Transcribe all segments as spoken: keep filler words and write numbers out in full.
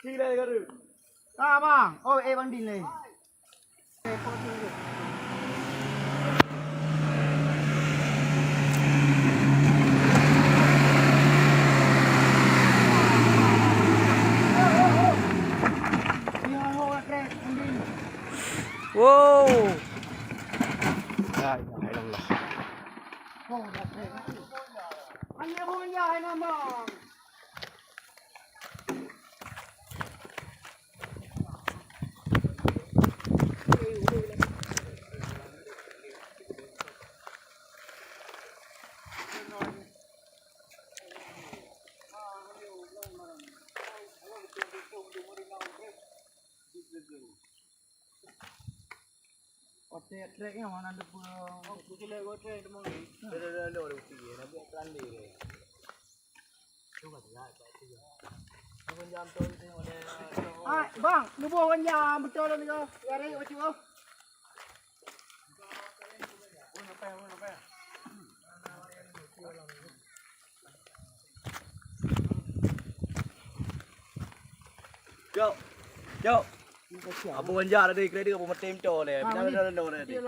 Kira garu. Ah, bang. Oh, eh, bang Din leh. Wow. La ilaha illallah. Otak trek nyan mana ada pun. Ah, bang, nuboh wan jam beutôi lom nyoe. Ya rek, bacut oh. Jok. Jok. Abu wan jam tadi kredit abu matem to le. Bina bina bina tadi.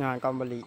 Nyan kan balik.